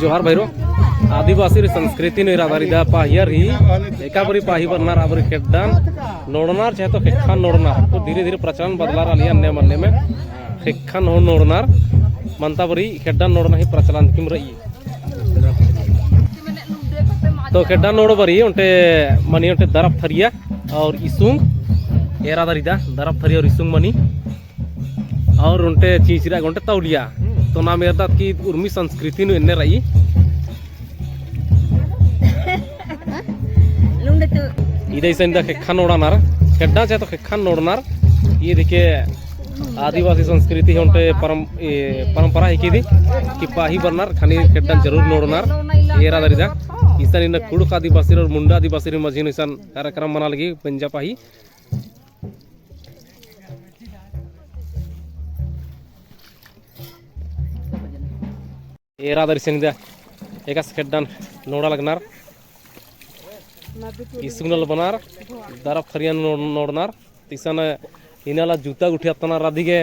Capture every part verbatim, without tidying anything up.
जोहार भइरो। आदिवासी री संस्कृति नू एरा दरा इदा पाहियर ही, एका बारी पाही बरनर, आ बारी खेड्डन नोड़नर, चाहे तो ख़ेक्खन नोड़नर। तो धीरे धीरे प्रचलन बदलारआ लगी अन्ने मन्ने में ख़ेक्खन हूँ नोड़नर। मन्ता बारी खेड्डन नोड़ना ही प्रचलन किम रई। तो खेड्डन नोड़ो बारी ओन्टे मनी ओन्टे दरप थरिया और इसुंग, एरा दरा इदा दरप थरिया और इसुंग मनी। और ओन्टे चींचरा, ओन्टे तौलिया। तो नाम एरदत कि उर्मी संस्कृति नू एन्ने रई। इदा इसन इदा ख़ेक्खन नोड़नर, खेड्डा चाहे तो ख़ेक्खन नोड़नर। ईद हिके आदिवासी संस्कृति ही ओन्टे परम-, ए, परंपरा हिके इदी कि पाही बरनर ख़ने खेड्डन जरूर नोड़नर। एरा दरा इदा इसन इन्ना कुँड़ुख़ आदिवासी और मुंडा आदिवासी मझी नू इसन कार्यक्रम मना लगी बेंजा पाही। एरा दरा इसन इदा एकासे खेड्डन नोड़ा लगनर। इसुंग नू बअनर, दरप थरिया नू नोड़-, नोड़नर। तिसन इन्ना ला जूता गुट्ठी अत्तनर अदिगे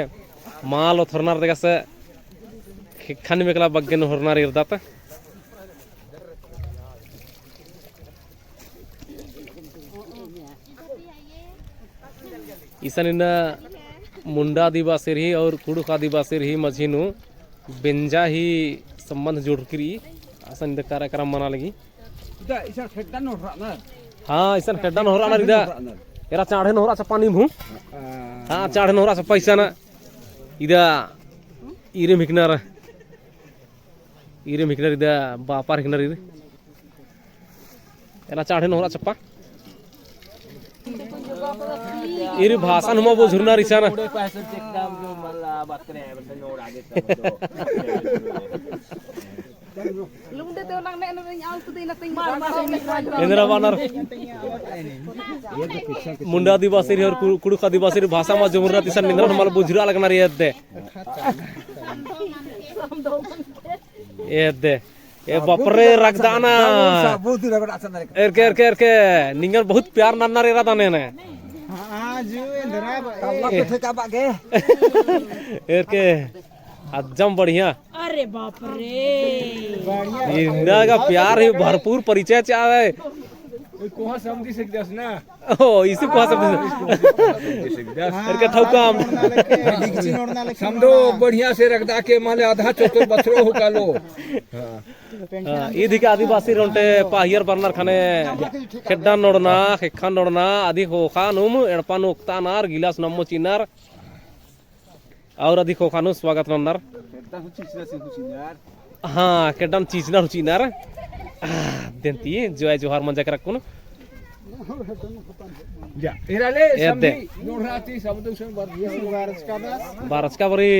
माल ओथरनर, एकासे ख़ेक्खन मेकला बग्गे नू होरनर एरदत। इसन इन्ना मुंडा आदिवासी रई और कुँड़ुख़ आदिवासी रई मझी नू बेंजा ही संबंध जुड़की रई। असन इदा कार्यक्रम मना लगी। इदा इसन खेड्डन नोड़रनर। हाँ, इसन खेड्डन नोड़रनर इदा। एरा चाँड़े नोड़रा चप्पा नीम हूँ। हाँ, चाँड़े नोड़रा चप्पा इसन इदा ईरिम हिकनर। ईरिम हिकनर इदा बापर हिकनर ईर। एरा चाँड़े नोड़रा चप्पा। ईर भाषा नू हूँ मा बुझुरनर इसन। एन्दरा बअनर। मुंडा आदिवासी रई और कु-, कुँड़ुख़ आदिवासी रई भाषा मा जुमुरनर इसन, एन्दरा हूँ मा बुझुरआ लगनर एदे। एदे। ए बाप रे, रगदआ ना। एरके, एरके, एरके। निंगन बहुत प्यार नन्नर एरा दरा ने। हाँ, जो एन्दरा बा-, कल्ला ए। पे ठेका बागे। एरके। अज्जम बढ़िया। अरे बाप रे। इन्ना का प्यार ही भरपूर परिचय चाहे। कोहा समझी सकदस ना। ओ, इसु कोहा समझी सकदस। एरके ठौकाम। समझो बढ़िया से रगदआ के माले आधा चोकर बछरो हो कालो। हाँ। हाँ, ईद हिके आदिवासी रई ओन्टे पाहियर बरनर ख़ने खेड्डन नोड़ना, ख़ेक्खन नोड़ना, अदी ख़ोख़ा नुम एड़पा नू ओक्तानर, गिलास नू अम्म चिअनर। और अदी ख़ोख़ा नू स्वागत नन्नर। हाँ, खेड्डन चिअनर हूँ चिअनर। आ, देन्ती, जय जोहार मंजा केरा कुन। जा, एरा ले, एदे। समधी, नोड़रा ती, समधी उसन बर-, बारचका बारी।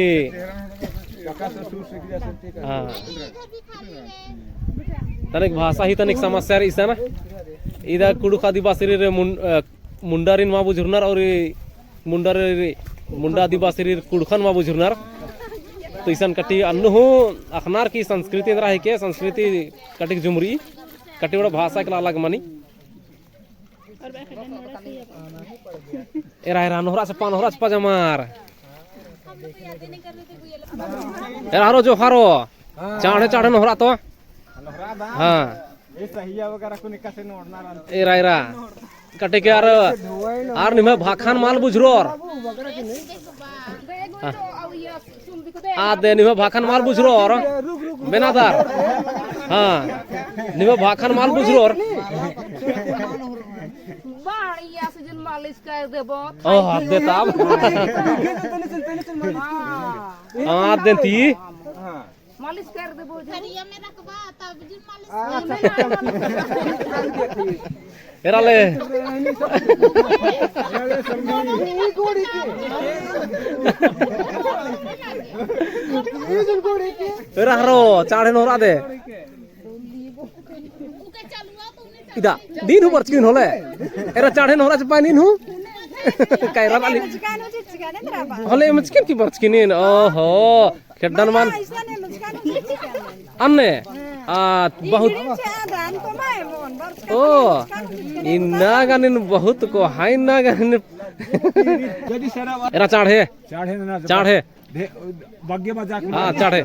हाँ। तनिक भाषा ही तनिक समस्या रई इसन। इदा कुँड़ुख़ आदिवासी रई मुन-, अ, मुंडारिन मा बुझुरनर और ई मुंडारिन, मुंडा आदिवासी रई कुँड़ुख़न मा बुझुरनर। तो इसन कटी अन्नु हूँ अख़नर की संस्कृति एन्दरा हिके, संस्कृति कटिक जुमरी, कटी बड़ा भाषा एकला अलग मनी। एरा, एरा, नोहरा चप्पा, नोहरा चप्पा जमार। एरा, हरो जो, हरो। चाँड़े, चाँड़े नोहरा तो। हाँ। एरा, एरा। कटे के आर, आर निम्है भाखन मल बुझरोर। हाँ। आदे निम्है भाखन मल बुझरोर। बेनादार। हाँ। निम्है भाखन मल बुझरोर। बढ़िया से जन मालिश कर देबो। ओ, हाथ दे ताब। हाँ। हाँ, देती। मालिश कर देबो जो। थरिया में रखबा, तब जिन मालिश। एरा ले। एरा हरो, चाँड़े नोहरा दे। इदा, नीन हूँ बरचकिन होले। एरा चाँड़े नोहरा चप्पा नीन हूँ। कायरा बाली। होले मचकिन की बरचकिन नीन। ओहो। खेड्डन मल। अन्ने। आ, बहुत। ओ। इन्ना गनिन बहुत को हाय इन्ना गनिन। एरा चाँड़े। चाँड़े। हाँ, चाँड़े।